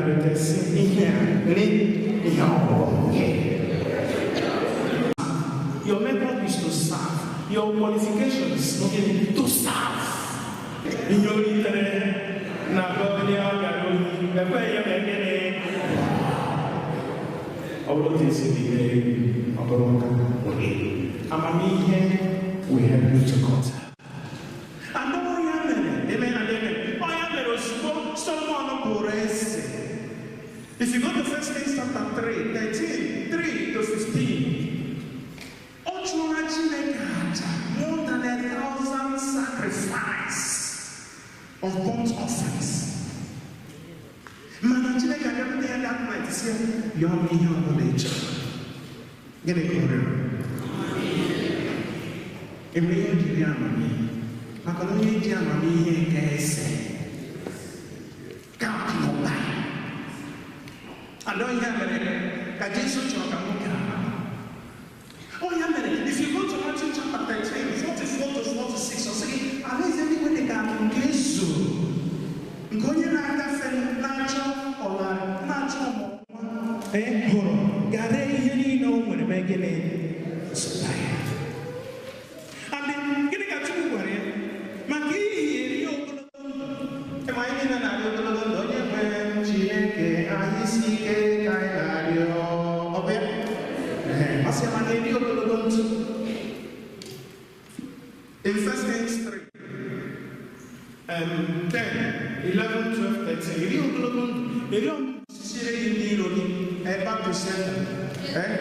Bịakwute si ihe a ri ihe ọbụla. Your method is to serve. Your qualifications, okay, to serve. Ihe o ritere na be onye ọ gara ohi, ekweghị ya mee gịnị? Ọ bụrụ otu esi dị ihe ọ bụrụ nka. Amamihe will help you to cut. And ọ ya mere, amen and amen. Ọ ya mere ozugbo Solomon bụrụ eze. If you go to 1 Kings chapter 3, 13, 3 to 15, ọ chụọra Chineke aja more than 1,000 sacrifice of burnt offerings. Mana Chineke abịakwute ya that night sị ya, "Yọọ m ihe ọbụla ị chọrọ." Gịnị ka ọ rịọrọ? Enwere ihe o jiri amamihe, maka na onye ji amamihe ka eze ka akụnụba. And ihe mere ka Jesu chọrọ ka nwoke a mara. Ọ ya mere, if you go to Matthew chapter 13, 44 to 46, ọ sị gị, alaeze eluigwe dị ka akụ nke ezuru, nke onye na-agafe na-achọ ọlarị, na-achọ ọmụma, ee, hụrụ, gara ihe niile o nwere mee gịnị? Zụta ya. And then, gịnị ka Chukwu gwara ya? Maka ihi eri ogologo ndụ. Ịma anyị niile na-arịọ ogologo ndụ, onye nwe m Chineke, anyị isi ike ka anyị na-arịọ. Ọ bụ ya? Ee, ọ sị ya maka eri ogologo ndụ. In 1 Kings 3, 10, 11, 12, 13, eri ogologo ndụ, eri ọmụmụ sisiere gị ndị iro gị, back to sender.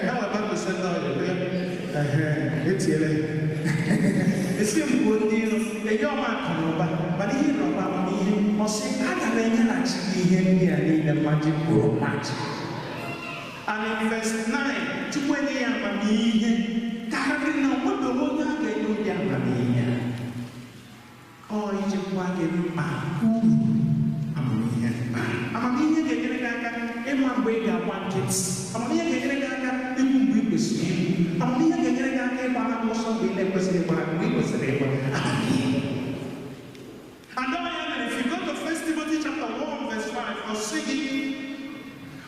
Enwe back to sender ọ dị ya. Ehe, etiele. Esi m gbuo ndị iro, enye ọma akụ na ụba, mana ihe ịrọba amamihe, ọ sị, aga m enyeghachi gị ihe ndị a niile mmaji kwuru mmaji. And in verse 9, Chukwu enye ya amamihe karịrị na onwebeghị onye a ga-enye ụdị amamihe a. Ọ iji gwa gị mkpa uru amamihe bara. Amamihe ga-enyere gị aka ịma mgbe ị ga-agba nkịtị. Amamihe ga-enyere gị aka ikwu mgbe ị kwesịrị ikwu. Amamihe ga-enyere gị aka ịgbara ọsọ mgbe ị na-ekwesịghị ịgbara mgbe ị kwesịrị ịgba. Amamihe. And ọ ya mere, if you go to 1 Timothy chapter 1 verse 5, ọ sị gị,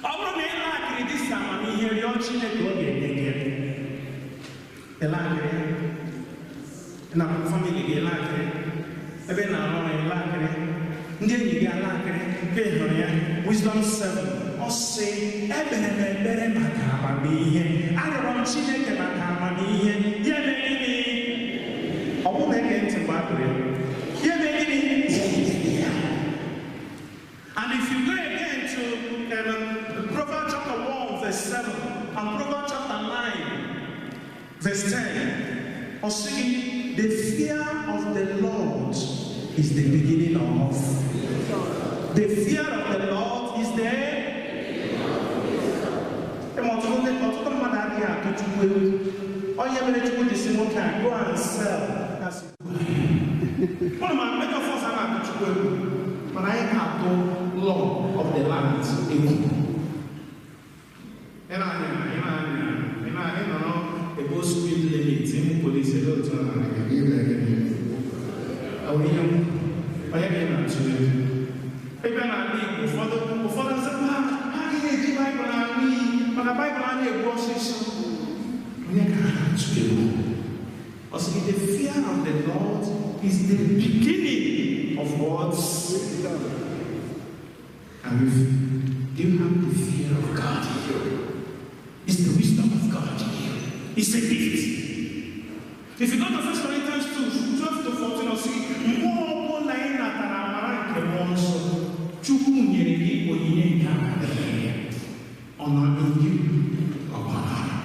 ọ bụrụ na ị lakịrị dịsa amamihe, rịọ Chineke, ọ ga-enye gị ya. Ị lakịrị ya? Na family gị lakịrị, ebe ị na-arụ ọrụ ị lakịrị, ndị enyi gị alakịrị, nke ị hụrụ ya. Wisdom 7, ọ sị, ekpere m ekpere maka amamihe, arịọrọ m Chineke maka amamihe, ya eme gịnị? Ọ bụrụ na ege ntị mgbe a gụrụ ya, ya eme gịnị? Ya enye gị ya. And if you go again to Proverbs chapter 1 verse 7 and Proverbs chapter 9 verse 10, ọ sị gị, the fear of the Lord is the beginning of the fear of the Lord is the Ịma ọtụtụ mmadụ adịghị atụ Chukwu egwu. Onye mere Chukwu ji si nwoke a, go and sell. That's it. Ụnụ ma many of us anaghị atụ Chukwu egwu, mana anyị na-atụ law of the land egwu. Ị na-anya, ị na-anya, ị na ị nọrọ ebe speed limit, ịmụ polisi ebe otu ọ na-aga gị ime gịnị? Ọ bụ ihe onye ka ị na-atụ egwu? Ebe n'ala Igbo, ụfọdụ nsị ha agaghị eji Baịbụl aṅụ iyi maka Baịbụl a na-egbu ọsịsọ. Onye ka ha na-atụ egwu? Ọ sị gị, the fear of the Lord is the beginning of what? And if do you have the fear of God in you? It's the wisdom of God in you. It's a gift. If you go to 1 Corinthians 2, 12 to 14, ọ sị, mgbe ọbụla ị natara amara nke Mmụọ Nsọ, Chukwu nyere gị onyinye nke amamihe. Ọ nọ in you, ọ bụ amara.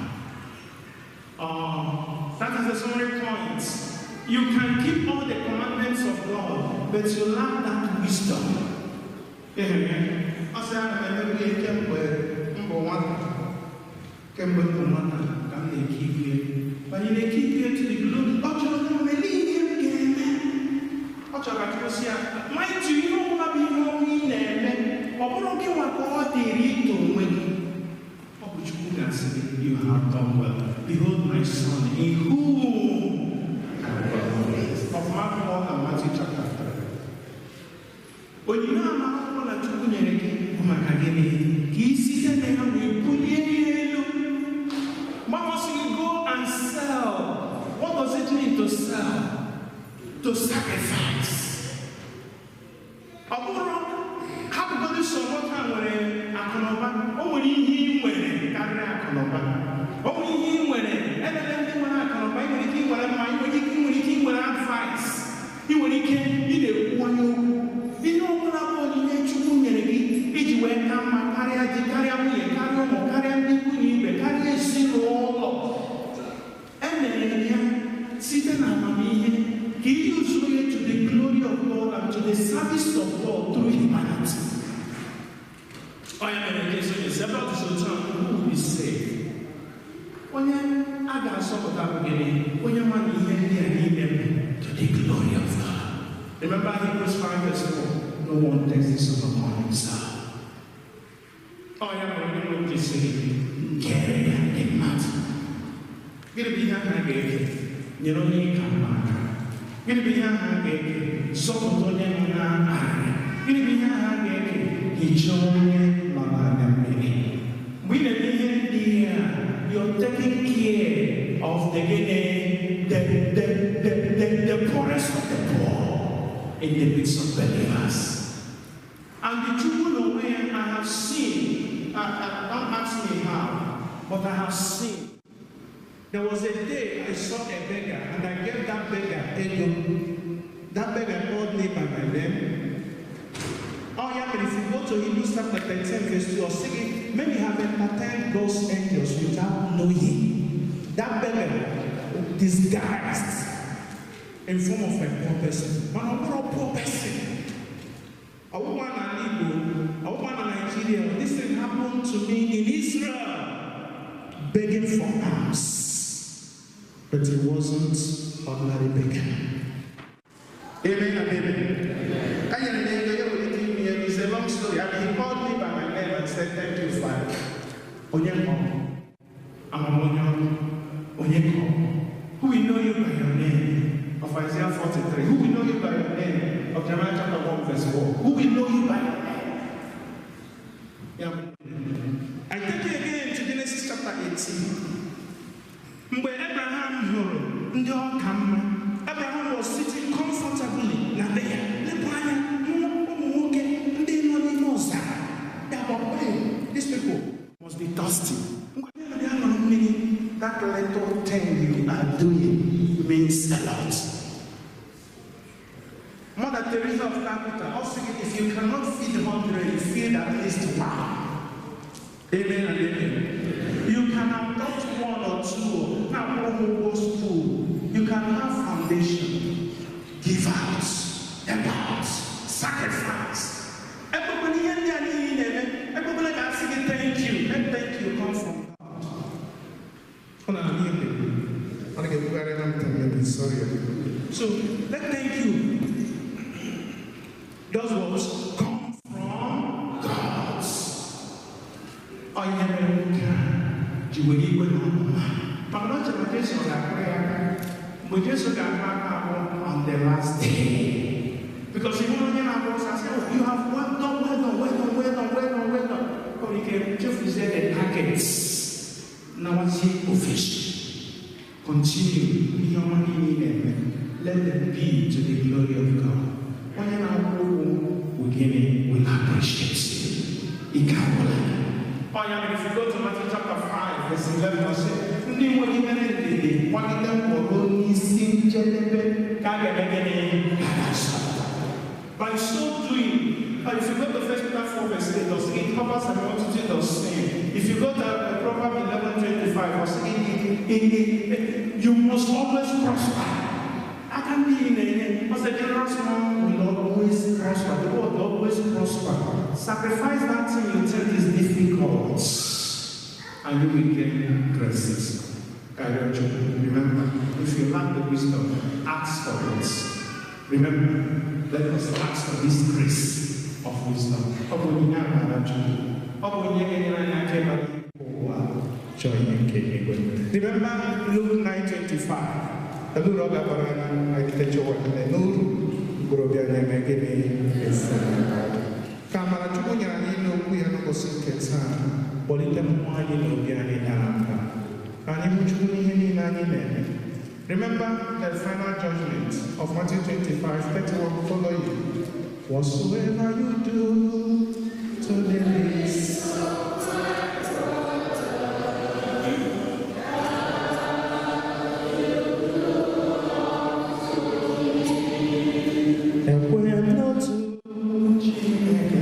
That is the summary point. You can keep all the commandments of God, but you lack that wisdom. Ọ sị, ana m emebu ihe kemgbe m bụ nwata. Kemgbe m bụ nwata ka m na-eke ikpe. Mana ị na-eke ikpe to the glory. Ọ chọrọ na nwere ihe m ga-eme. Ọ chọrọ ka Chukwu sị ya, mind you, ihe ọbụla bụ ihe ọma ị na-eme, ọ bụrụ gị nwa ka ọ dịrị ito onwe gị. Ọ bụ Chukwu ga-asị gị, you have done well. Behold my son, in whom I am well pleased. Of Mark 1 and Matthew chapter 3. Onyinye ama akwụkwọ na Chukwu nyere gị bụ maka gịnị? to sacrifice. Ọ bụrụ hapụgodu sọ nwoke a nwere akụnụba, o nwere ihe ị nwere karịa akụnụba. O nwere ihe ị nwere elele ndị nwere akụnụba. Ị nwere ike ịnwere mma, ị nwere ike ịnwere advice, ị nwere ike ị na-ekwuwanye okwu. Ihe ọbụla bụ onyinye Chukwu nyere gị iji wee ka mma karịa di, karịa nwunye, karịa ụmụ, karịa ndị ikwu na ibe, karịa ezinụlọ, e mere ya site na amamihe ka ihe usoro ya to the glory of God and to the service of God through humanity. Ọ ya mere Jesu ji sị, ebe ọ dị otu a, who will be saved? Onye a ga-azọpụta bụ gịnị? Onye ma na ihe ndị a niile bụ to the glory of God. Remember Hebrews 5 verse 4: no one takes this upon himself. Ọ ya mere onye nwe m ji sị gị kere ya ndị mmadụ. Gịnị bụ ihe ahụ a ga-eke? Nyere onye ịka mma aka. Gịnị bụ ihe ahụ a ga-eke? Zọpụta onye nọ na-arịrịa. Gịnị bụ ihe ahụ a ga-eke? Hichaa onye nọ n'anya mmiri. Mgbe ị na-eme ihe ndị a, you're taking care of the gịnị? The poorest of the poor in the midst of believers. And the Chukwu n'onwe ya, I have seen, don't ask me how, but I have seen. There was a day I saw a beggar and I gave that beggar ego. That beggar called me by my name. Oh yeah, but if you go to Hebrews chapter 13, verse 2, or 6, many have entertained God's angels without knowing. That beggar disguised in form of a poor person. But I'm not a poor person. I won't want an Igbo, I won't want a Nigeria. This thing happened to me in Israel, begging for alms. But it wasn't ordinary begging. Amen and amen. Enyere m ego ya nwere ike ime ya. It's a long story. And he called me by my name and said, "Thank you, Father." Onye ka ọ bụ? Amam onye ọ bụ? Onye ka ọ bụ? Who will know you by your name? Of Isaiah 43. Who will know you by your name? Of Jeremiah chapter 1 verse 4. Who will know you by your name? Yeah. I take you again to Genesis chapter 18. Mgbe Abraham hụrụ ndị ọka mma, Abraham was sitting comfortably na be ya. Lepụ anya hụ ụmụ nwoke ndị nọ n'ime ọzara. Ya bụ, "Hey, these people must be thirsty. Ngwa bịa bịa ṅụrụ mmiri." That little thing you are doing means a lot. Mother Teresa of Calcutta also said, if you cannot feed 100, you feed at least one. Amen and amen. You can adopt one or two. Now, go school. You can have foundation. Give out. Help out. Sacrifice. Ekwekwana ihe ndị a niile ị na-eme. Ekwekwala ka asị gị thank you. Let thank you come from God. Ọ na-anụ ihe na-ekwu. Ọ na-ekwugharị na ntị m ebe, sorry. So let thank you does what? Come from God. Ọ ihe mere nwoke a ji were iwe na ọnụma. Maka na ọ chere na Jesu ga-akụrụ ya aka. Mgbe Jesu ga-akụ aka abụ on the last day. Because ihe onye na-agba ọsọ asị, "Oh, you have well done, well done, well done, well done, well done, well done." O nwere ike chefuzie the targets. Nawazie ofesi. Continue ihe ọma niile ị na-eme. Let them be to the glory of God. Onye na-akwụ ụgwọ will gịnị? Will appreciate you. Ike agwụla. Ọ ya mere if you go to Matthew chapter 5 verse 11, ọ sị, ndị nwegidere ndidi kwagide mbọ ruo n'isi njedebe ka a ga-eme gịnị? Ka a ga-azọpụta. By so doing, if you go to 1 Peter 4 verse 8, does it covers a multitude of sin. If you go to Proverbs 11:25, or say you must always prosper. I can be in a because the generous man will always prosper. The Lord will always prosper. Sacrifice that thing you think is difficult, and you will gain graces. Carry on, children. Remember, if you lack the wisdom, ask for it. Remember, let us ask for this grace of wisdom. Ọ bụ onyinye amara Chukwu. Ọ bụ onye ga-enyere anyị aka ịbata ụwa chọọ ihe nke eluigwe. Remember Luke 9:25. Elu ọ ga-abara anyị architecture work n'uru mkpụrụ obi anyị eme gịnị? Efu. Ka amara Chukwu nyere anyị n'okwu ya n'ụbọchị nke taa Kpọlite mmụọ anyị na obi anyị dara mba. Ka anyị hụ Chukwu n'ihe niile anyị na-eme. Remember the final judgment of Matthew 25, 31 following. Whatsoever you do to the least. Ekwe m n'otu Chineke.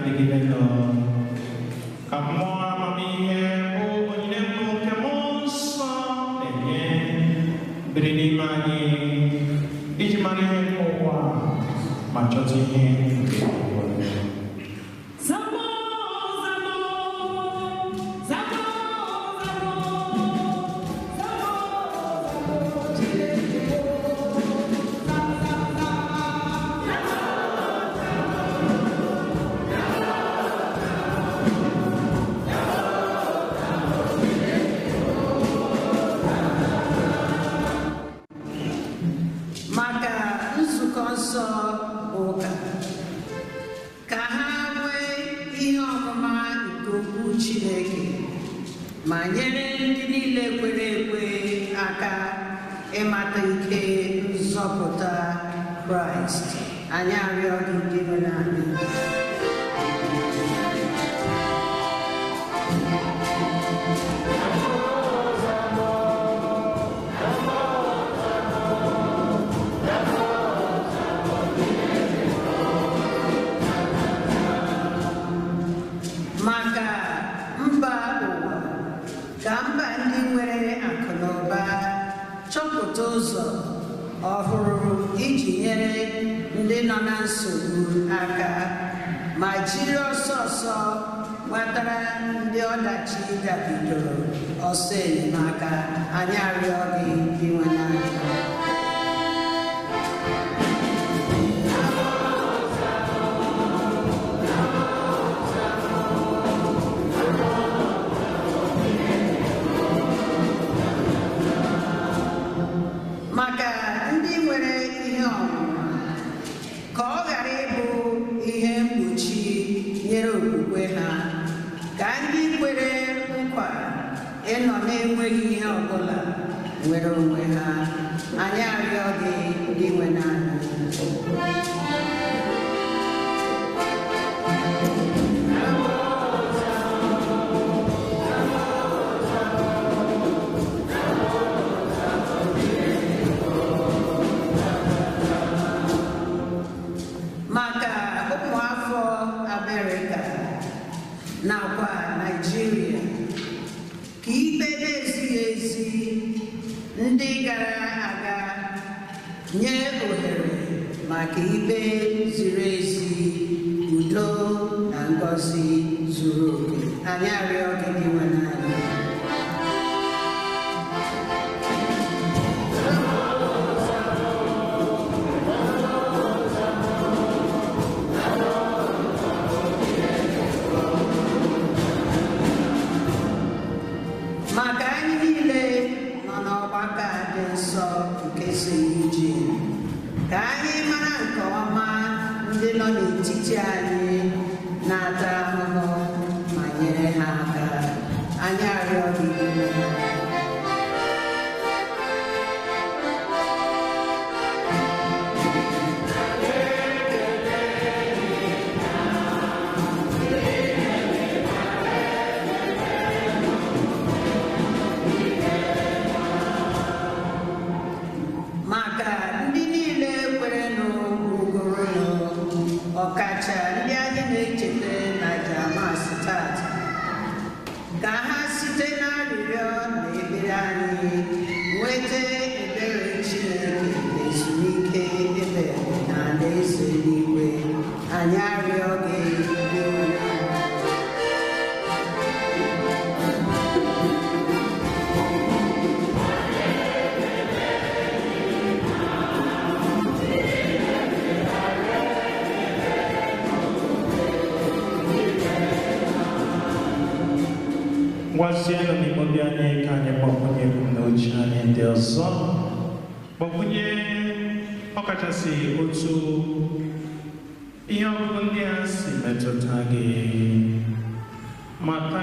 na-adịgide nọ. Ka mmụọ amamihe bụ onyinye mbụ nke mmụọ nsọ na-enye biri n'ime anyị iji mara ihe nke ụwa ma chọta ihe nke ụwa. Maka nzukọ nsọ bụ ụka, ka ha nwee ihe ọmụma nke okwu Chineke ma nyere ndị niile kwere ekwe aka ịmata ike nzọpụta Kraịst. Anyị arịọ gị ndị nwere anyị. Maka mba ụwa, ka mba ndị nwere akụ na ụba chọpụta ụzọ ọhụrụ iji nyere ndị nọ na nsogbu aka ma jiri ọsọ ọsọ gbatara ndị ọdachi dabidoro ọsọ enyemaka. Anyị arịọ gị inwe n'anya. Maka ndị nwere ihe ọmụma, ka ọ ghara ịbụ ihe mgbochi nyere okwukwe ha, ka ndị kwere nkwa ịnọ na-enweghị ihe ọbụla nwere onwe ha. Anyị arịọ gị ndị nwe anyị. Maka ụmụafọ Amerịka nakwa Naịjirịa, ka ikpe na-ezighị ezi ndị gara aga nye ohere maka ikpe ziri ezi, udo na ngọzi zuru oke. Anyị arịọ gị gị nwe anyị. Maka anyị niile nọ n'ọgbakọ a dị nsọ nke CUG, ka anyị mara nke ọma ndị nọ n'etiti anyị na-ata ahụhụ ma nyere ha aka. Anyị arịọ gị ime ha. Maka ndị niile kwerenụ ugoronụ, ọkacha ndị anyị na-echeta na Jamas tata, ka ha site n'arịrịọ na ekpere anyị nweta ebere Chineke na ezumike ebe na alaeze eluigwe. Anyị arịọ gị ndị nwe anyị. Gwazienụ n'ime obi anyị ka anyị gbakwunye ebumnuche anyị ndị ọzọ, gbakwunye ọkachasị otu ihe ọgụgụ ndị a si metụta gị. Mata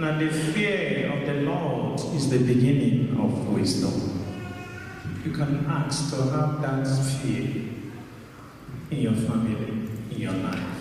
na the fear of the Lord is the beginning of wisdom. You can ask to have that fear in your family, in your life.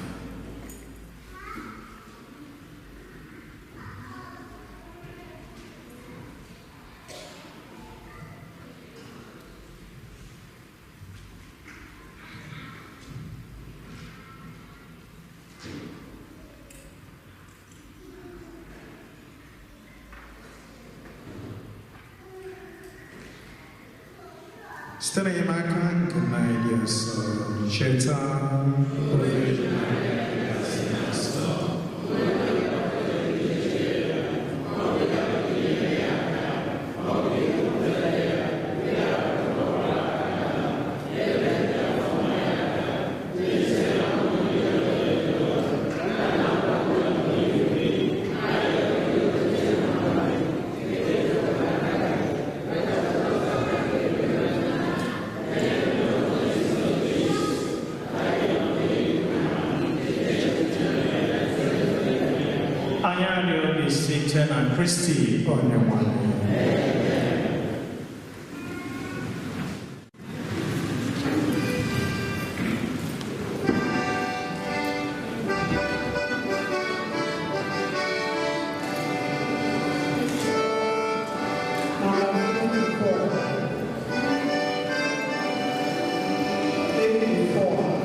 Site n'enyemaka nke nna anyị dị nsọ, cheta Virgin Maria dị nsọ. Anyị arịọ gị site na Kristi Onye nwe anyị. Number 54. 54.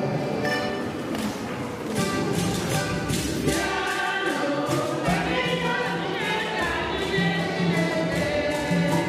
Thank you.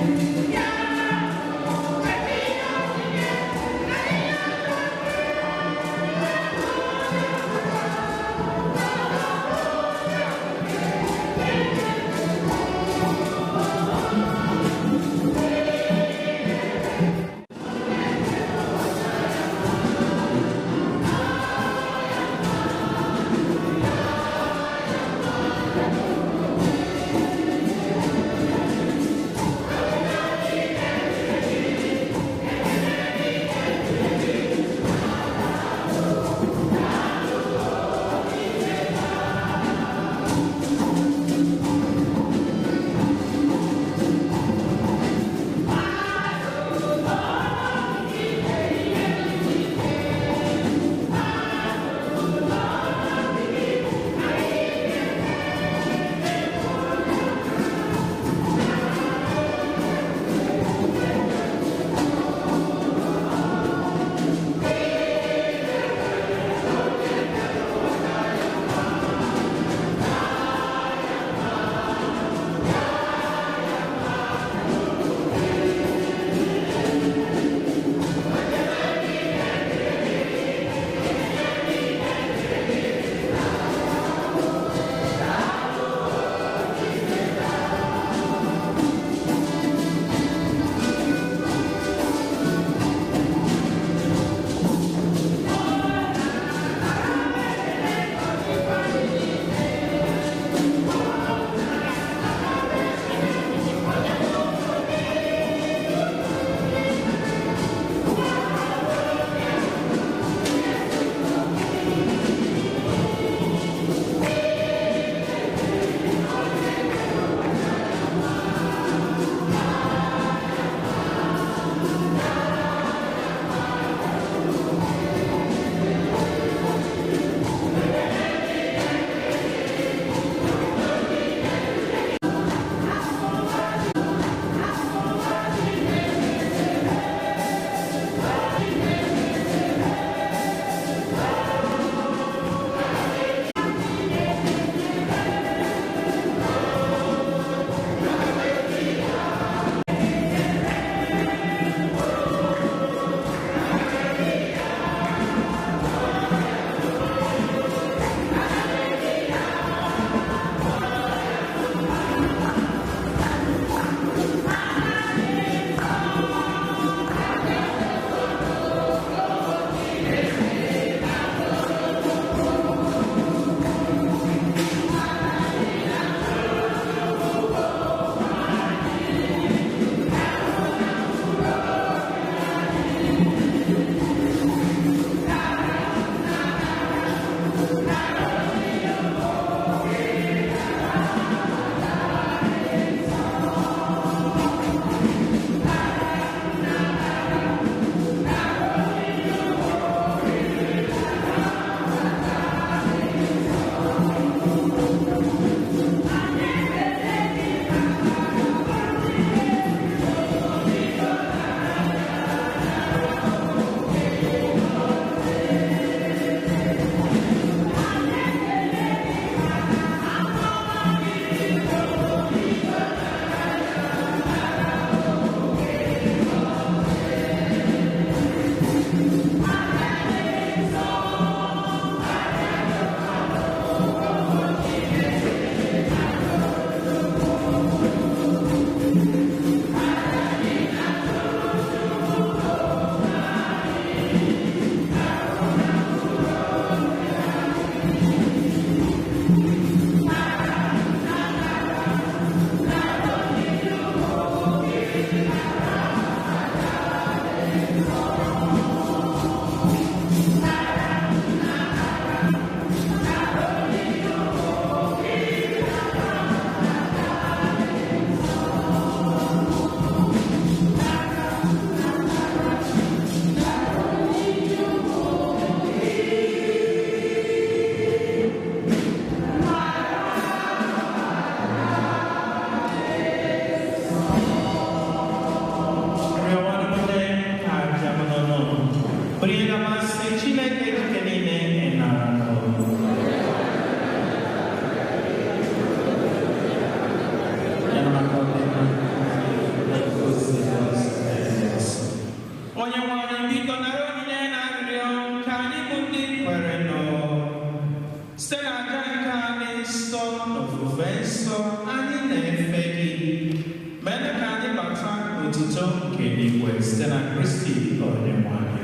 nke n'igwe site na Kristi Onyenwe anyị.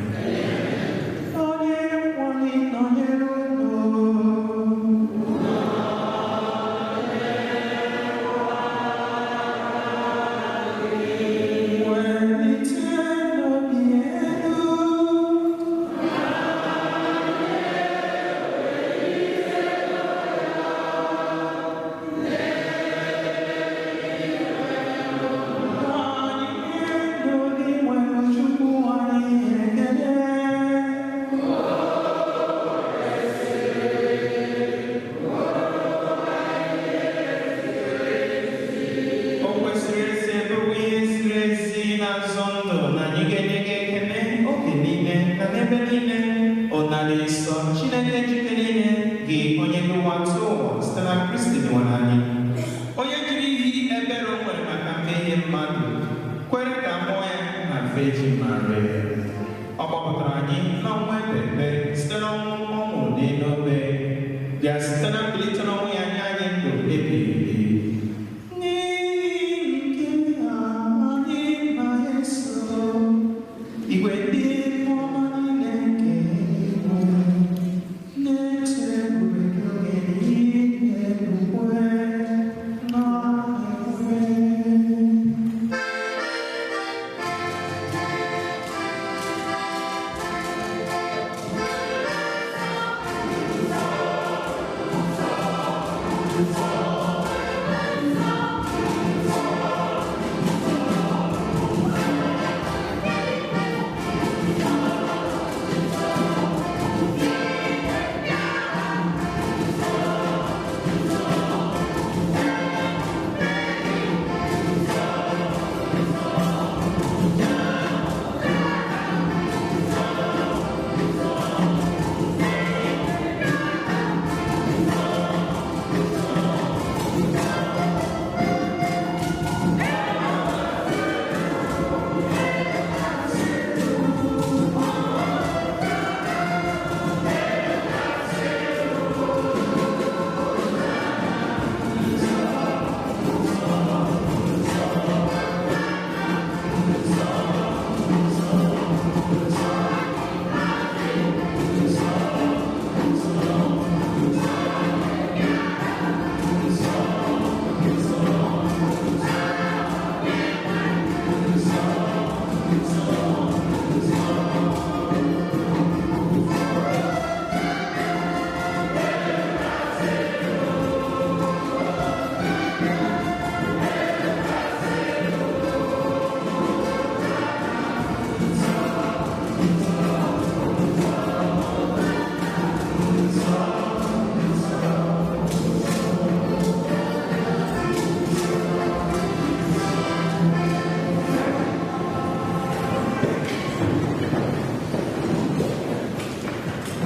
Onye nwe anyị nọnyere unu. Welitenụ obi elu. Anyị n'obi nwere Chukwu anyị ekele. O kwesịrị ezi ebe ihe ziri ezi na-azọ ndụ na anyị ga-enye gị ekele oge niile na n'ebe niile ụnarị nsọ Chineke jike niile gị onye n'ụwa tụ ụwa site na Kristi nwere anyị, onye jiri ihe ebere o nwere maka mmehie mmadụ kwere ka mmụọ ya na Virgin Maria. Ọ gbapụtara anyị n'ọnwa ekpe site n'ọnwụ ọ nwụrụ n'elu obe, bịa site na mbilite n'ọnwụ ya nye anyị ndụ ebighị ebi. N'ihi nke a anyị na-eso igwe ndị mmụọ ọma niile nke eluigwe na-eto ebube gị oge niile n'ukwe na ekwe.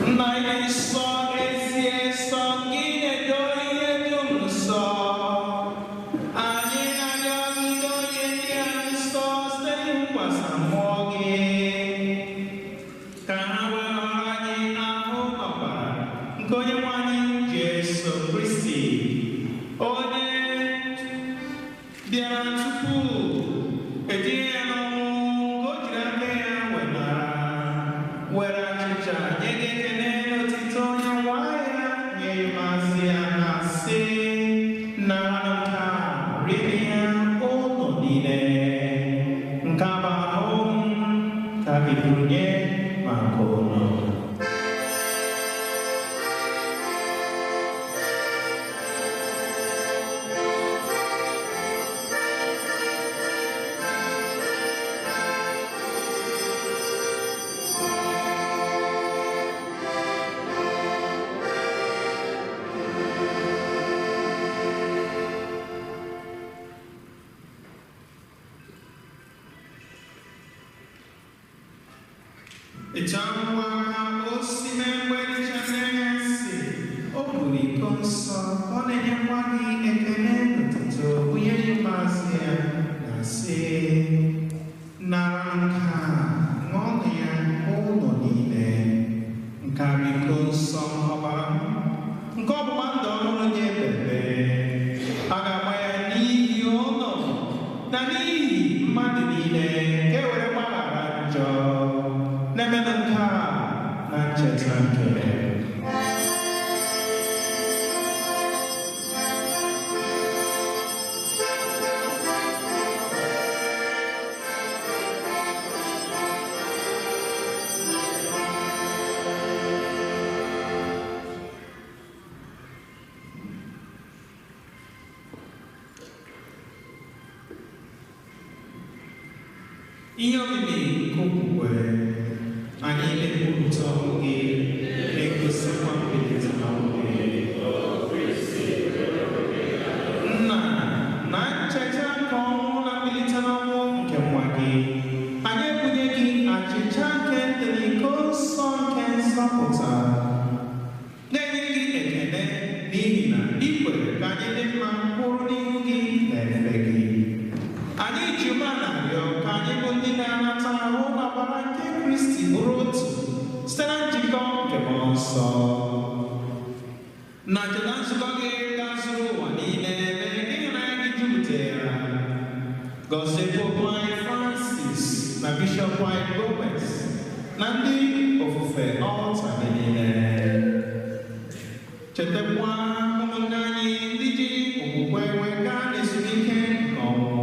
Nna anyị nsọ, ezi nsọ, gị na-edo ihe dum nsọ. Anyị na-arịọ gị donye ndị a nsọ site n'ịwụkwasị mmụọ gị, ka ha wee ghọrọ anyị ahụ na ọbara nke Onyenwe anyị Jesu Kristi, onye bịara tupu etinye ya n'ọnwụ, ka o jiri aka ya wetara were achịcha nye gị ekele n'otito onye nwa ya nye masị ya na sị, nara nke a rie ya ụlọ niile, nke a bụ ahụ m ka a ga-eburu nye maka ụlọ. Ịchangwa o si na mgbe si o buru iko nsọ ọ na-enyekwa gị ekele n'ụtụtụ onye ikpeazụ ya na sị, nara nke a ṅụọnụ ya ụlọ niile, nke a bụ iko nsọ ọbara m, nke ọgbụgba ndụ ọhụrụ dị ebebe. A ga-agba ya n'ihi ụlọ na n'ihi mmadụ niile. ncheta nke. Ihe omimi nke okwukwe anyị na-ekwupụta ọnwụ gị na-egosikwa mbilite n'ọnwụ gị. Nna, na ncheta nke ọnwụ na mbilite n'ọnwụ nke nwa gị, anyị ebunye gị achịcha nke ndụ na iko nsọ nke nzọpụta, na-enye gị ekele n'ihi na ị kwere ka anyị dị mma kwụrụ n'ihu gị na-efe gị. Anyị ji umeala arịọ ka anyị bụ ndị na-anata ahụ na ọbara nke Kristi bụrụ otu site na njikọ nke Mmụọ Nsọ. Na ncheta nzukọ gị gazuru ụwa niile, mee ka ịhụnanya gị jupụtara. Gọzie Popu anyị Francis na Bishọp anyị Gomez na ndị ofufe ọlta gị niile. Chetakwa ụmụnne anyị ndị ji okwukwe wee gaa n'ezumike nke ọnwụ.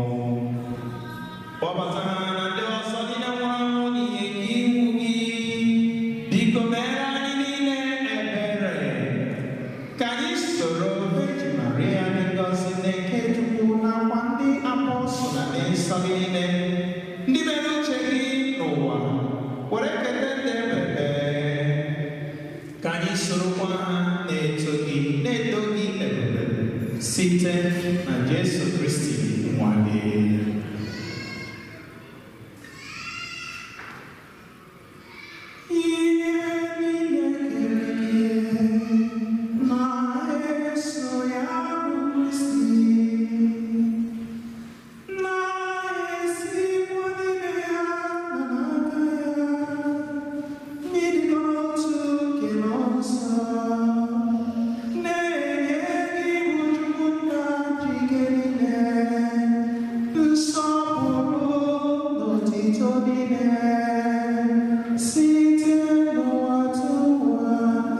Kpọbata ha na ndị ọzọ niile nwụrụ anwụ n'ihe nke iwu gị. Biko meere anyị niile ebere, ka anyị soro Virgin Maria dị ngọzi na nke Chukwu nakwa ndị apọstụl na ndị nsọ gị niile, ndị mere uche gị n'ụwa, were keta ndị ebebe. Ka anyị sorokwa ha na-eto gị ebube site na Jesu Kristi nwa gị. Ihe niile kere eke na-eso ya bụ Kristi, na-esikwa n'ime ya na n'aka ya, n'ịdịkọ n'otu nke Mmụọ Nsọ, na-enye gị bụ Chukwu Nna ji ike niile, nsọpụrụ na otuto niile, site n'ụwa tụwa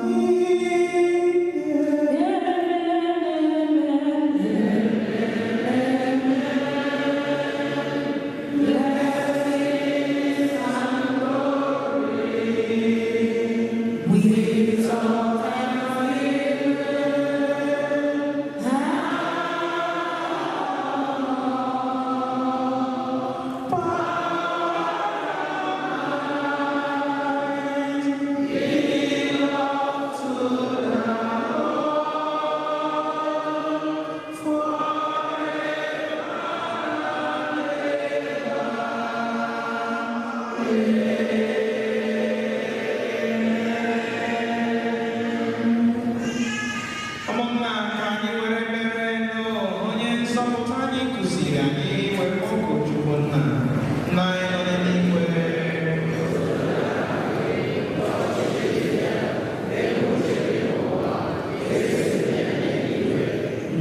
niile. Ụmụnna, ka anyị were ekpere nụ onye nzọpụta anyị kụziri anyị wee kpọkuo Chukwu Nna, Nna anyị nọ n'eluigwe.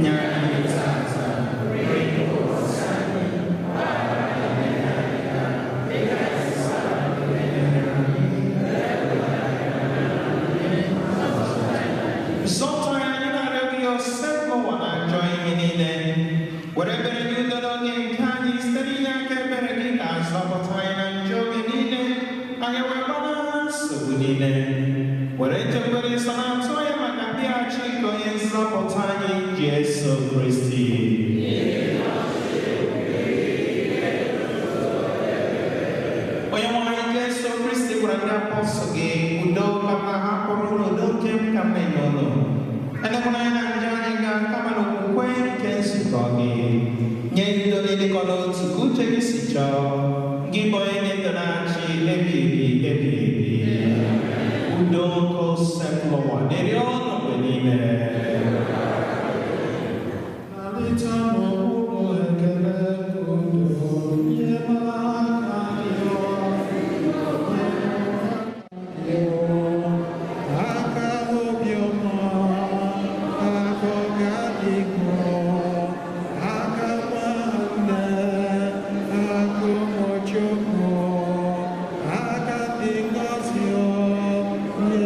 Nye anyị tata nri ụbọchị anyị. Zọpụta anyị na-arịọ gị osebụ ụwa na ajọ ihe niile. Were ebere gị udo n'oge nke anyị site n'inye aka ebere gị ka zọpụta anyị na njọ oge niile, anyị wee gbanahụ nsogbu niile. Were nchekwere nsọ na-atụ anya maka mbịaghachi nke onye nzọpụta anyị Jesu Kristi. Onye nwe anyị Jesu Kristi gwara ndị apọstụl gị, udo ka m na-ahapụrụ unu, udo nke m ka m na-enye unu. Elekwala anya na njọ anyị ga kama na okwukwe nke nzukọ gị. Nye udo na ịdịkọ n'otu ka uche gị si chọọ, gị bụ onye dị ndụ na-achị ebighị ebi ebighị ebi. Udo nke Osebụlụwa dịrị unu mgbe niile. Malite n'okpuru ekele udo, nye m aka gị, aka obiọma, aka ọganihu, aka nwanne, aka ụmụ Chukwu, aka dị ngọzi, nye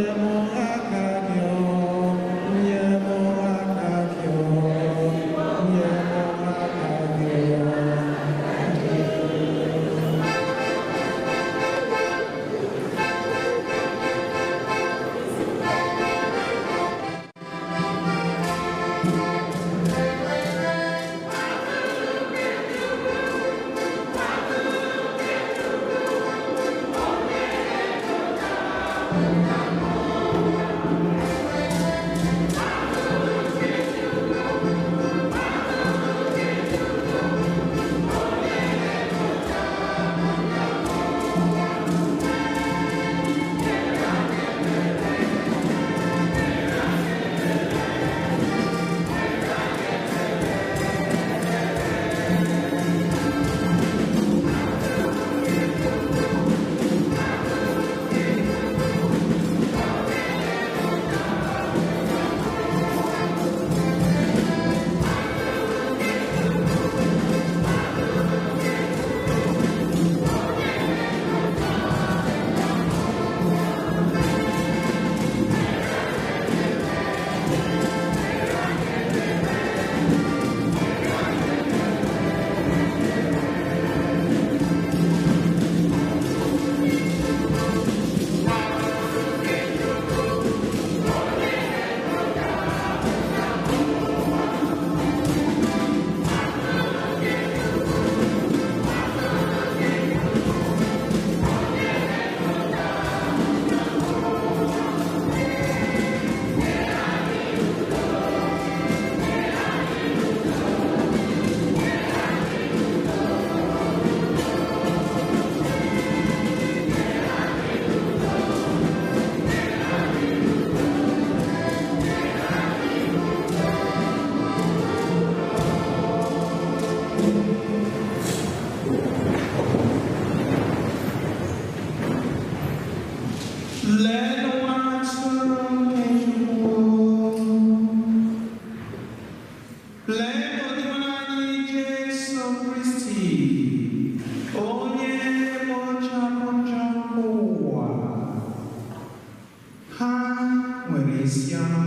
nwere isi ọma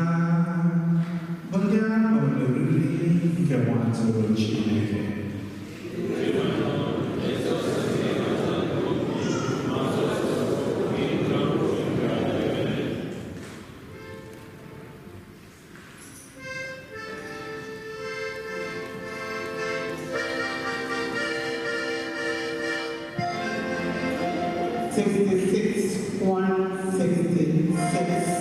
bụ ndị a kpọrọ n'oriri nke nwa atụrụ Chineke. 66, 166.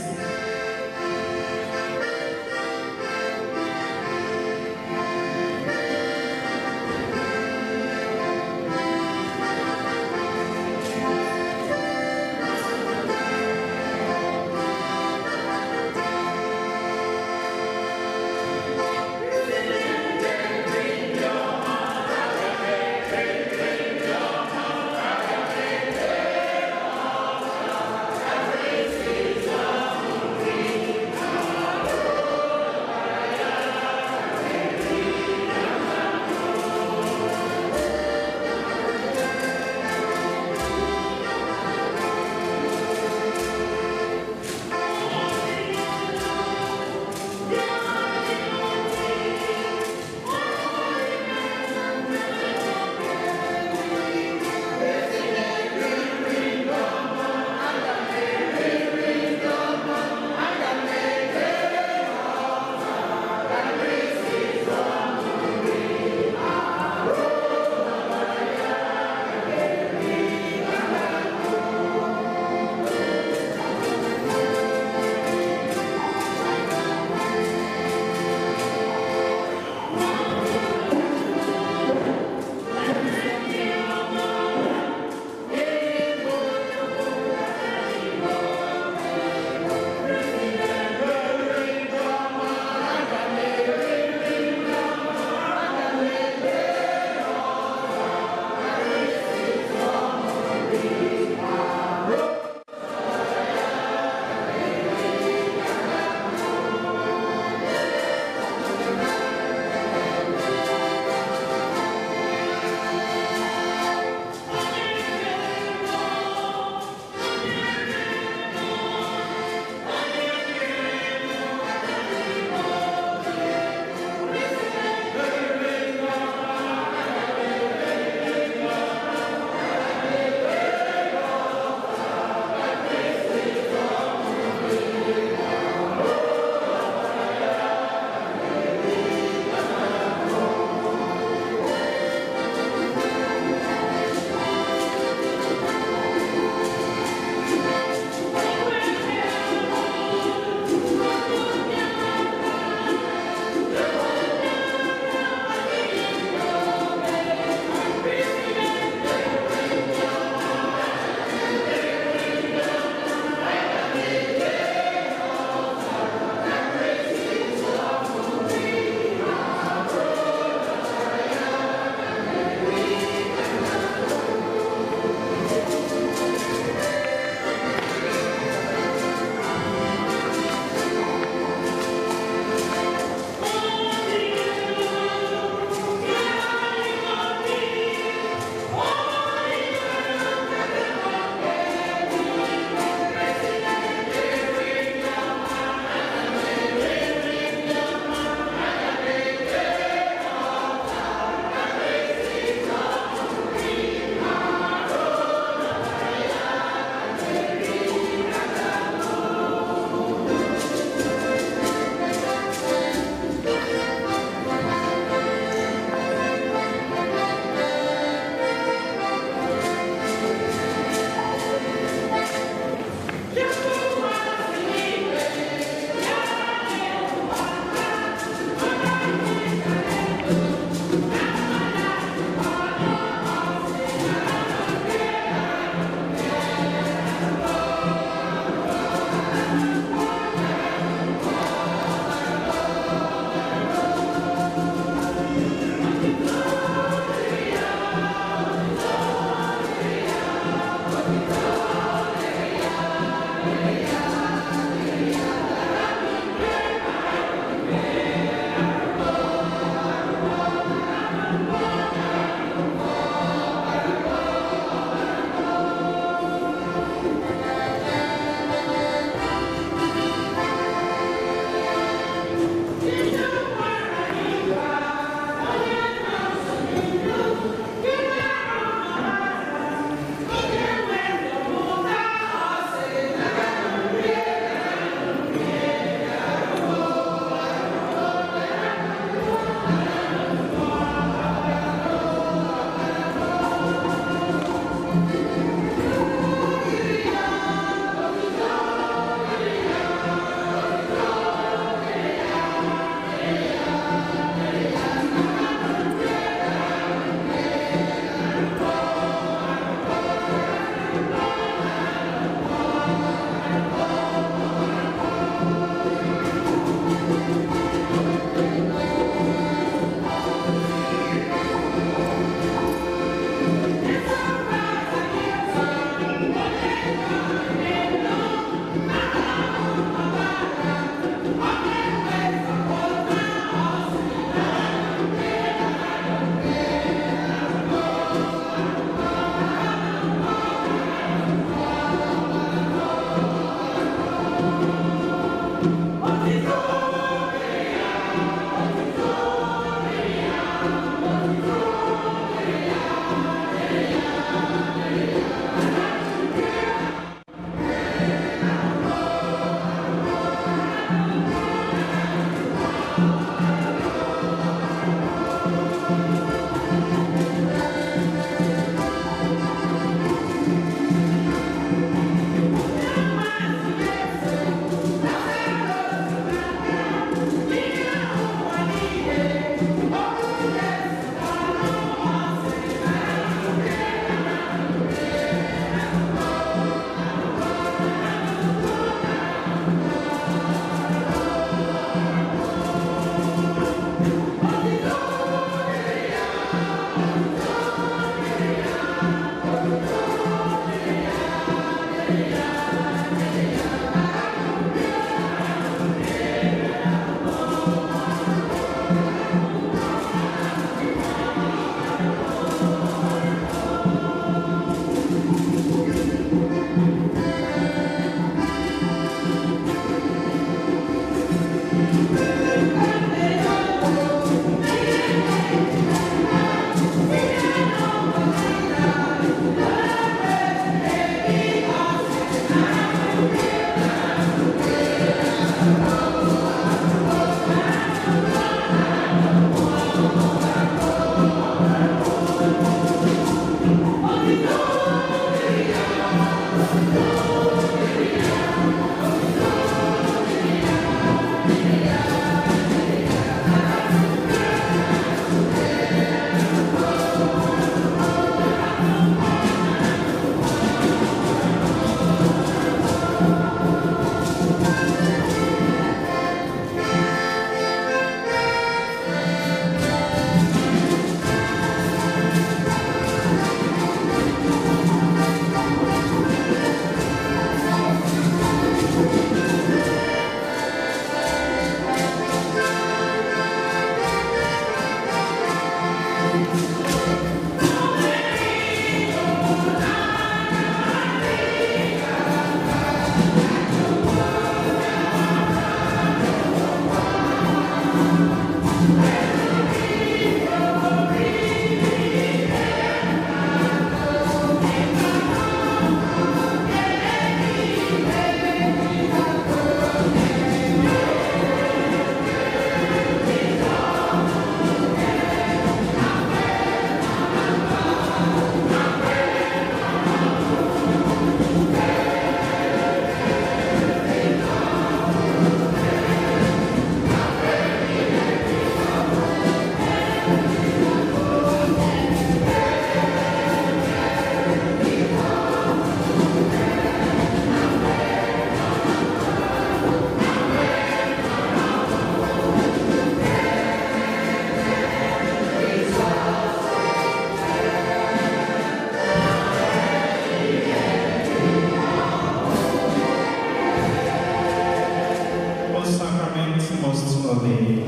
Apostoli.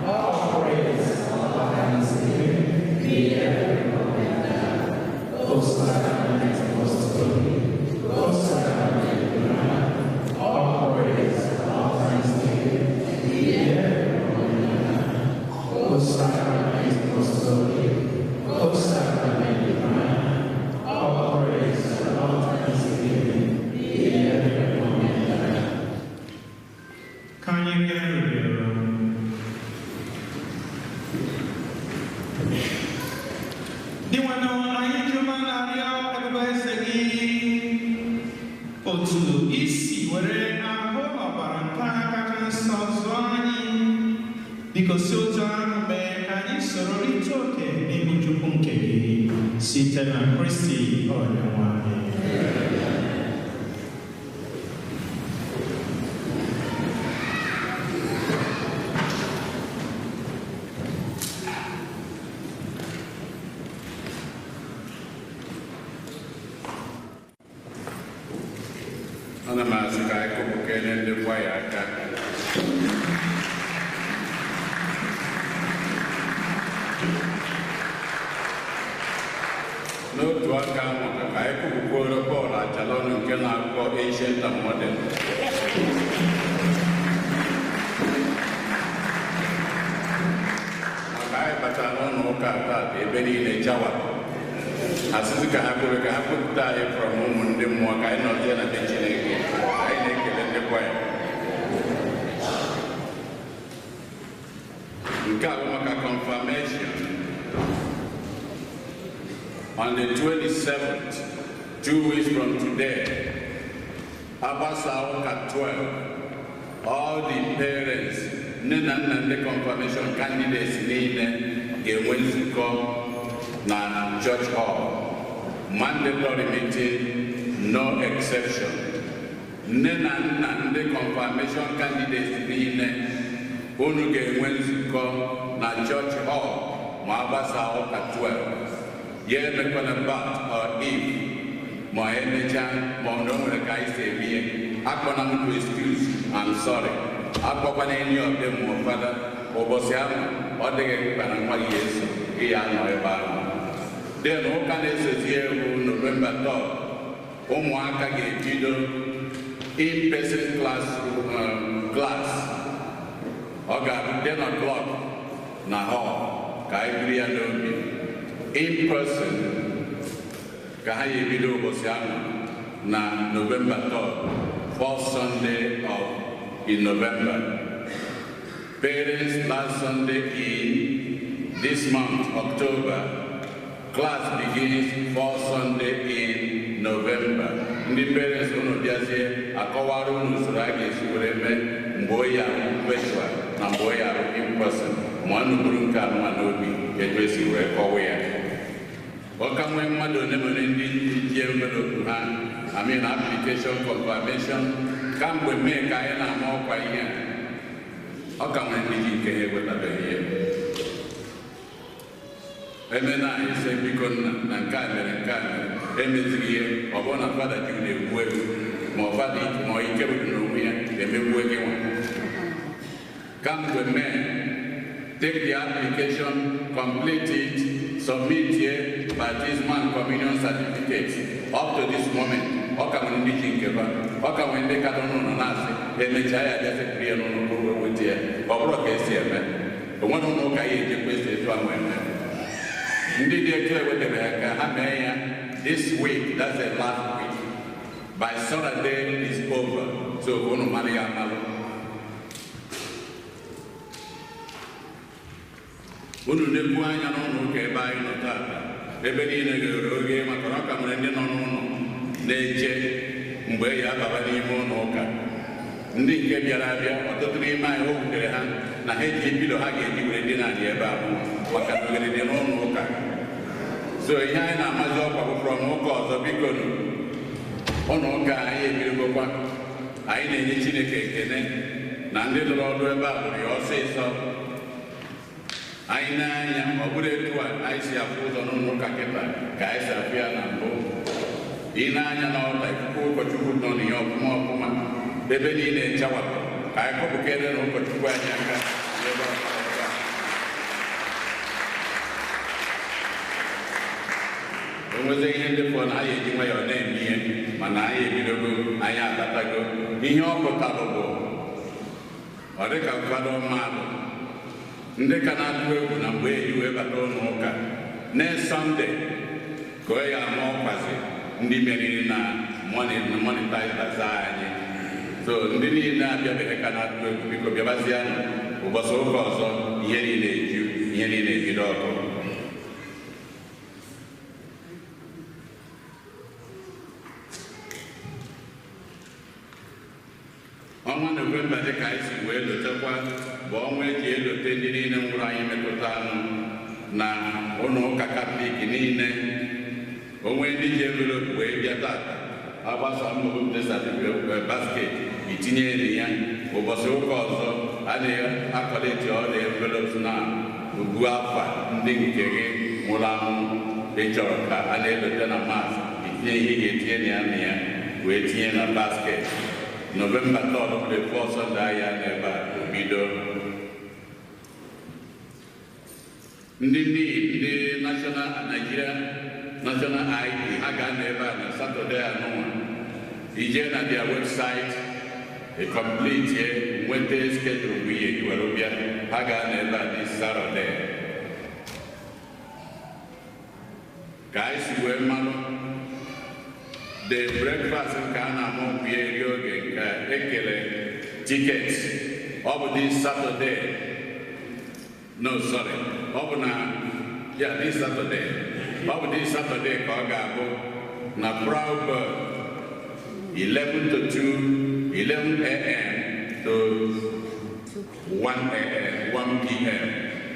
All praise, all thanksgiving, be every moment thine. O Sacrament Apostoli, O Sacrament divine, all praise, all thanksgiving, be every moment thine. O Sacrament Apostoli, O Sacrament divine, all praise, all thanksgiving, be every moment thine. Ka anyị rịọ arịrịọ. Dinwenụ, anyị ji ume na-arịọ ebube eze gị otu isi were ahụ na ọbara nke a kacha nsọ zụọ anyị, biko si otu ahụ mee ka anyị soro rite oke n'ihu Chukwu nke gị site na Kristi Onyenwe anyị. Ana m asị ka anyị kụpụkene ndị kwaya aka. N'otu aka ahụ ka anyị kụpụkwuoro Pọl Achalọnụ nke na-akpọ Ancient and Modern. Maka anyị batara n'ụlọ ụka taata, ebe niile chawapụ. Asịsị ka ha kwere ka ha kwupụta anyị from ụmụ ndị mmụọ ka anyị nọzie na be Chineke. Anyị na-ekele ndị kwaya. Nke a bụ maka confirmation. On the 27th, 2 weeks from today, agbasa ụka 12, all the parents, nne na nna ndị confirmation candidates niile ga-enwe nzukọ na church hall. Mandatory meeting, no exception. Nne na nna ndị confirmation candidates niile, unu ga-enwe nzukọ na church hall ma agbasa ụka 12. Ya emekwana but or if, ma emechaa ma ọ na o nwere ka anyị si eme ihe. Akpọna m to excuse, I'm sorry. Akpọkwana any of them ma fada. Ụbọchị ahụ ọ dịghị mkpa na nwa gị eso, gị ya nọ ebe ahụ. Then ụka na-esozi egwu November 3rd, ụmụaka ga-ebido in-person class. Class ọ ga-abụ 10 o'clock na hall. Ka anyị buru ya n'obi, in person ka ha ya ebido ụbọchị ahụ na November 3rd, fourth Sunday of in November. Parents, last Sunday in this month, October, class begins fourth Sunday in November. Ndị parents, unu bịazie akọwara unu usoro a ga-esi were mee mgbe oyi ahụ virtual na mgbe oyi ahụ in person, ma unu buru nke anụma n'obi etu esi wee kọwa ya. Ọ ka nwee mmadụ ole ma ole ndị ji envelope ha, I mean application confirmation, kamgbe mee ka anyị na-ama ọkwa ihe a. Ọ ka nwere ndị ji nke ha ewetabeghị ya. Eme na anyị sị biko nna na nke a mere, nke a mere emezighị ihe. Ọ bụrụ na fada ji na-egbu egwu ma ọ fada ma ọ ike bụ n'onwe ya emegbuo gị nwa. Kamgbe mee, take the application, complete it, submit here baptism and communion certificate. Up to this moment, ọ ka nwere ndị ji nke ba, ọ ka nwere ndị ka nọ n'ụlọ na-asị emechaa ya bịa sekpuru ya n'ụlọ ụlọ weta ya. Ọ bụrụ ka esi eme, o nwere ụlọ ụka ya ejekwa esi etu ahụ eme. Ndị dị etu ewetabeghị ka ha mee ya this week, that's the last week. By Saturday is over, so ka unu mara ya amalụ. Unu na-ekwu anya n'ụlọ ụka ebe anyị nọ taata, ebe niile ghere oghe, maka na ọ ka nwere ndị nọ n'ụlọ na-eche mgbe e ya ababa n'ime ụlọ ụka. Ndị nke bịara abịa, ọtụtụ n'ime anyị o wutere ha na ha eji pillow ha ga-eji were dị na-adị ebe ahụ maka na oghere dị n'ụlọ ụka. So ihe anyị na-amazi ọkwa bụ from ụka ọzọ, biko nụ, ụlọ ụka anyị ebirigokwa. Anyị na-enye Chineke ekene na ndị lụrụ ọrụ ebe a bụrụ ya ọsịsọ. Anyị na-anya ọ bụrụ etu a anyị si afụ ụzọ n'ụlọ ụka kịta ka anyị si afụ ya na mbụ. Ị na-anya n'ọta ikuku ụkọchukwu nọ n'ihe ọfụma ọfụma, ebe niile nchawapụ. Ka Ka anyị kọpụkere na ụkọchukwu anyị aka n'ebe ọ nọ ebe a. O nwezi ihe ndị fọrọ na anyị eji nwayọọ na-eme ihe, mana anyị ebidogo, anyị abatago. Ihe ọ pụtara bụ ọ dịka nkwado mmadụ ndị ka na-atụ egwu na mgbe eji wee bata ụlọ ụka next Sunday ka ọ ya ama ọkwazi ndị meriri na monetize bazaar anyị. So ndị niile abịabeghị ka na-atụ egwu, biko bịabazianụ ụbọchị ụka ọzọ, ihe niile eju, ihe niile ebido ọkụ. Ọnwa Nọvemba dịka anyị si wee lotekwa bụ ọnwa eji elote ndị niile nwụrụ anyị metụta anụ na ụlọ ụka Katọlik niile. Onwe ndị ji envelopu wee bịa tata, agbasa mmụbụpụta certificate basket itinye na ya. Ụbọchị ụka ọzọ a na-akọleti ọla envelopes na ubu afa ndị nke gị nwụrụ anwụ ị chọrọ ka a na-elote na mas, itinye ihe ị ga-etinye na ya na ya wee tinye na basket. November 3rd bụ the first Sunday ahịa n'ebe a obido. Ndị ndị National Nigeria National ID ha ga-anọ ebe a na Saturday anụnwa. Ije na their website, e complete nweta schedule mgbe ihe eji were bịa, ha ga-anọ ebe a this Saturday. Ka anyị si wee malụ the breakfast nke a na-ama ọkụ ya eri oge nke ekele ticket, ọ bụ this Saturday, no sorry, ọ bụ na ya this Saturday, ọ bụ this Saturday ka ọ ga-abụ na Proudburg 11 to 2, 11 a.m. to 1 a.m., 1 p.m.,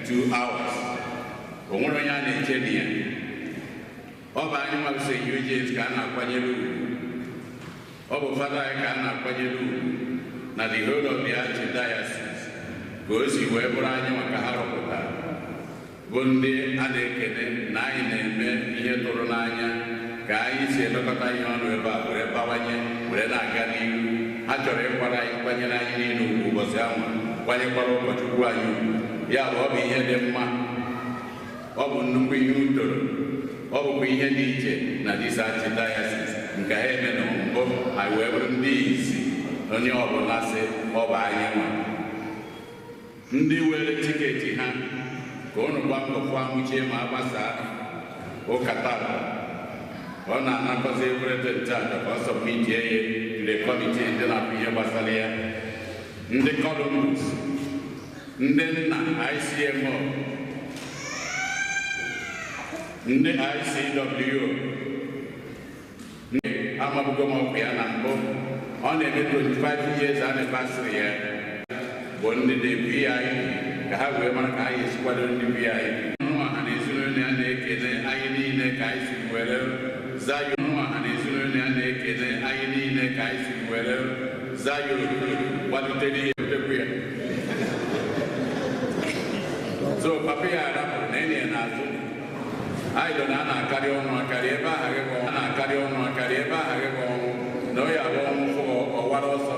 2 hours. O nwere onye a na-eche na ya. Ọ bụ anyị nwa St. Eugene ka a na-akwanyere ugwu. Ọ bụ fada anyị ka a na-akwanyere ugwu na the whole of the archdiocese ka o si wee bụrụ anyị maka ha rọpụtara bụ ndị a na-ekene na anyị na-eme ihe tụrụ n'anya ka anyị si elekọta ihe ọnụ ebe a were bawanye were na-aga n'ihu. Ha chọrọ ịkwara anyị kwanyere anyị niile ugwu ụbọchị ahụ, kwanyekwara ụkọchukwu anyị ugwu. Ya bụ ọ bụ ihe dị mma, ọ bụ nnukwu ihe utoro, ọ bụkwa ihe dị iche na this archdiocese nke ha eme na mbụ anyị wee bụrụ ndị isi onye ọbụla sị ọ bụ anyị nwa. Ndị were tiketi ha ka ụnụ gba mbọ fụ amụchie ma agbasaa ụka tata. Ọ na-anakọzi ewerete ntaata ka ọ sọmitie ya tule kọmitii ndị na-afụ ihe gbasara ya. Ndị Columbus, ndị nna ICMO, ndị ICW, ndị amabugo m ọkụ ya na mbụ, ọ na-eme 25 years anniversary ya bụ ndị dị VIP ka ha wee mara ka anyị esi kwado ndị VIP. Ọha na ezinụlọ ya na-ekele anyị niile ka anyị si were Zion. Ọha na ezinụlọ ya na-ekele anyị niile ka anyị si were Zion gbalitere ihe butekwu ya. So papa ya arapụrụ na enyi ya n'azụ. Anyị dọ na a na-akarị ọnụ akarị ebe aha gị bụ a na-akarị ọnụ akarị ebe aha gị bụ ọnwụ na ọ ya bụ ọnwụ fụ ọwara ọsọ.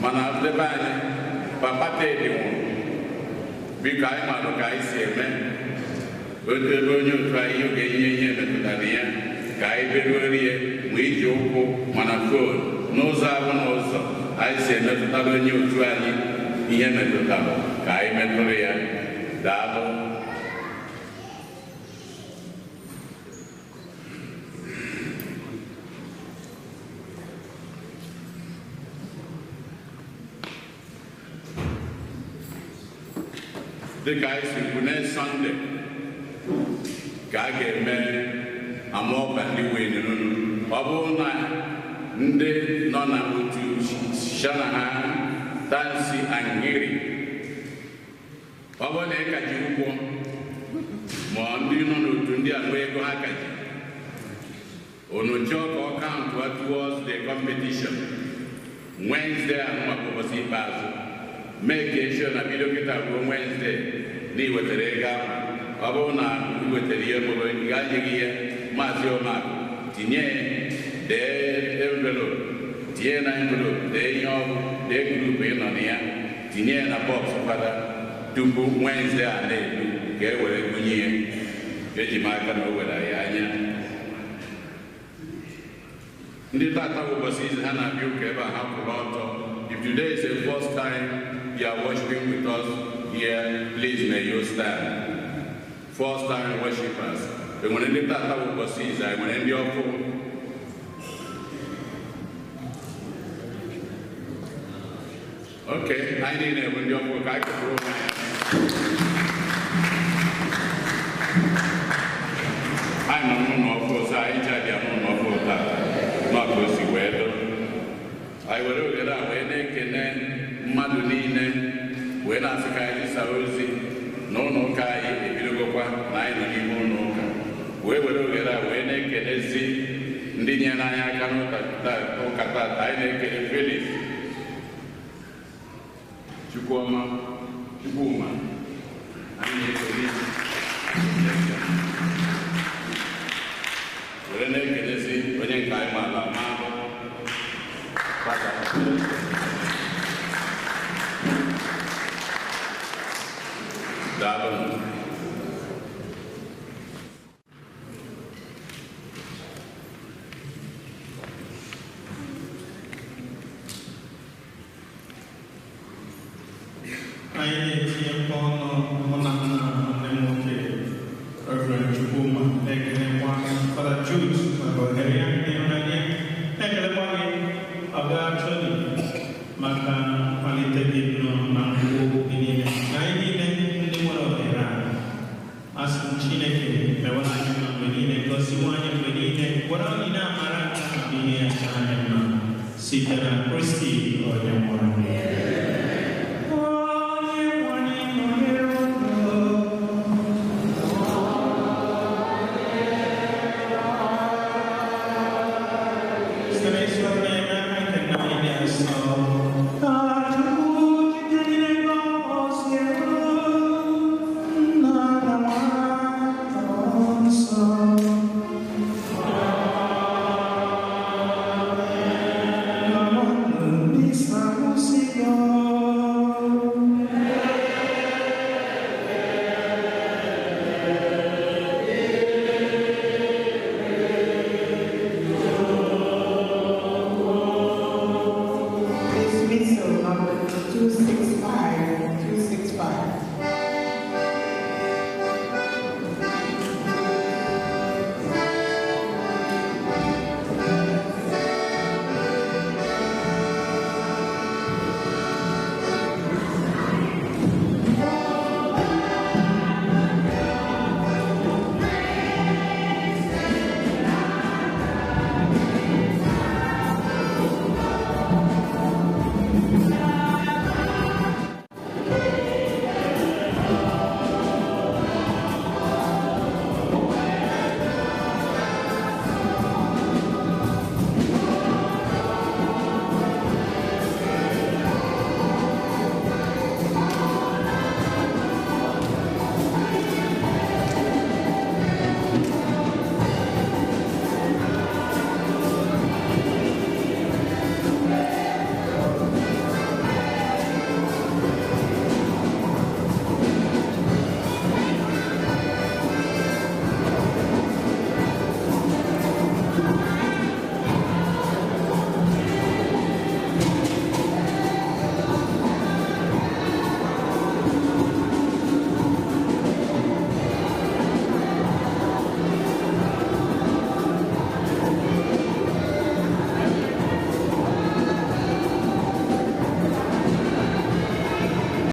Mana ebe anyị papa Teddy nwụrụ, biko anyị marụ ka anyị si eme otu ebe onye otu anyị oge ihe ihe metụtara ya ka anyị beruo ya ma iji ụkwụ mana fon n'ụzọ abụ na ụzọ anyị si emetụtara onye otu anyị ihe metụtara ka anyị metụrụ ya. Daalụ. Dịka anyị si kwu next Sunday ka a ga-eme ama ọkwa ndị wenuru. Ọ bụrụ na ndị nọ na otu Shanahan, Tansi Angiri, ọ bụrụ na ị ka ji ụgwọ ma ndị nọ n'otu ndị a nwee ego ha ka ji, unu chọọ ka ọ kaụntụ towards the competition Wednesday anụnwa bụ ụbọchị ikpeazụ. Mee ka eshio na bido kịta ruo Wednesday na iwetara ego ahụ. Ọ bụrụ na iwetara ihe mụrụ ị gaghị ihe maazị Omakụ tinye dee envelope Tinye na envelope, dee ihe ọgwụ, dee grupu ị nọ na ya, tinye ya na bọksụ fada tupu Wednesday a na-edu ka e were gụnye ya. Eji m aka na o were ya anya. Ndị tata bụ ụbọchị izu ha na-abịa ụka ebe a ha kwụrụ ọtọ. If today is the first time you are worshiping with us here, please may you stand. First time worshipers. Enwere ndị tata bụ ụbọchị izu, enwere ndị ọkụ. Okay, anyị niile bụ ndị ọkụ ka anyị kụpụrụ onwe anyị. Anyị nọ n'ụlọ ọkụ ọzọ, anyị ji abịa n'ụlọ ọkụ taa, nọ ka o si wee doo. Anyị were ohere a wee na-ekene mmadụ niile wee na-asị ka anyị zisa ozi na ụlọ ụka anyị ebidogokwa na anyị nọ n'ime ụlọ ụka. Wee were ohere a wee na-ekenezi ndị nyere anyị aka n'ụka tata. Anyị na-ekele Felix Chukwuma, Chukwuma, anyị na-ekele were na-ekelezi onye nke anyị maara ama Fada. Daalụ. Anyị na-etinyekwa ọnụ mụ na nna nwanne m nwoke Reverend Chukwuma na-ekelekwa Fada Jude maka ohere ya na ịhụnanya, na-ekelekwa gị Ọga Tony maka nkwalite gị nọ na nkwụ gị niile na anyị niile ndị nwere ohere a. Asị m Chineke mewara anyị mma mgbe niile, gọziwe anyị mgbe niile, gwara anyị na-amara nke ihe ya chọrọ anyị mma site na Kristi onye nwụrụ.